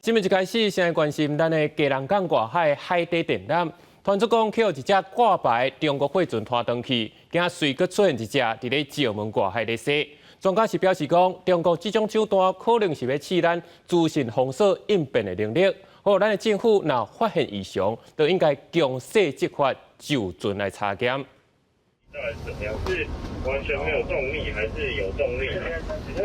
新聞一開始，先來關心咱的基隆港外海海底電纜，傳出講予一隻掛牌中國貨船拖轉去，驚隨閣出現一隻佇咧石門外海咧駛。專家是表示講，中國這種手段可能是欲試咱資訊封鎖應變的能力。好，咱的政府若發現異常，就應該強勢執法，就船來查檢。到底是怎麼樣？是完全沒有動力，還是有動力？那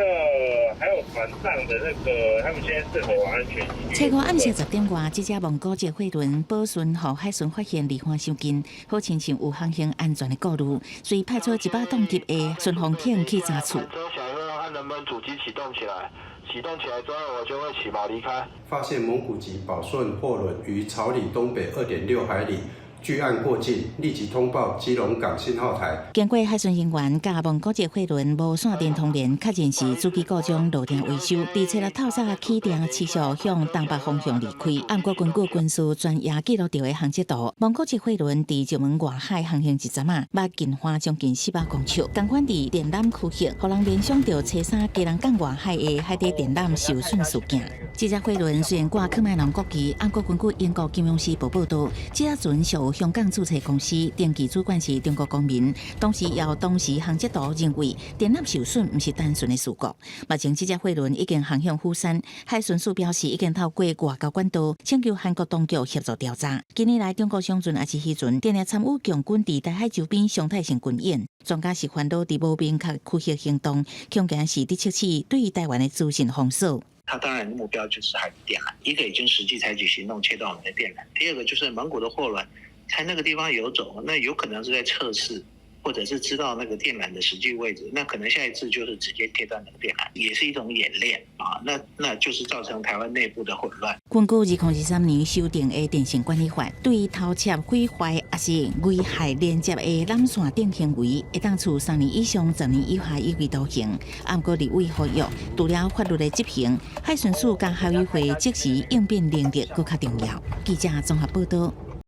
還有船上的那個，他們現在是否安全？初五暗時10點外，這隻蒙古籍貨輪寶順予海巡發現離岸傷近，好親像有航行安全的顧慮，所以派出100噸級的巡防艇去查處。看能不能主機啟動起來，啟動起來之後，我就會起錨離開。發現蒙古籍寶順貨輪於朝里東北2.6海里距岸過境，立即通報基隆港信號台。經過海巡人員佮蒙古籍貨輪無線電通聯，確認是主機故障落定維修。佇初六透早起程，持續向東北方向離開。毋過根據軍事專業記錄著的航跡圖，蒙古籍貨輪佇石門外海航行一陣仔，捌近岸將近400公尺。仝款佇電纜區域，予人聯想著初三基隆港外海的海底電纜受損事件。這隻貨輪雖然掛喀麥隆國旗，毋過根據英國金融時報報導，這隻船屬香港註冊公司，登記主管是中國公民。同時，由當時航跡圖認為電纜受損毋是單純的事故。目前這隻貨輪已經航向釜山，海巡署表示已經透過外交管道請求韓國當局協助調查。近年來，中國商船抑是漁船，定定參與共軍佇台海周邊常態性軍演。專家是煩惱佇無明確區域行動，恐驚是佇測試對台灣的資訊封鎖。他當然目標就是海底電纜，一個已經實際採取行動切斷我們的電纜，第二個就是蒙古的貨輪在那個地方遊走，那有可能是在測試，或者是知道那個電纜的實際位置，那可能下一次就是直接切斷那個電纜，也是一種演練啊。那就是造成台灣內部的混亂。根據2023年修訂的電信管理法，對偷竊、毀壞抑是危害連接的纜線等行為，會當處3年以上10年以下有期徒刑。毋過立委呼籲，除了法律的執行，海巡署佮海委會即時應變能力閣較重要。記者綜合報道。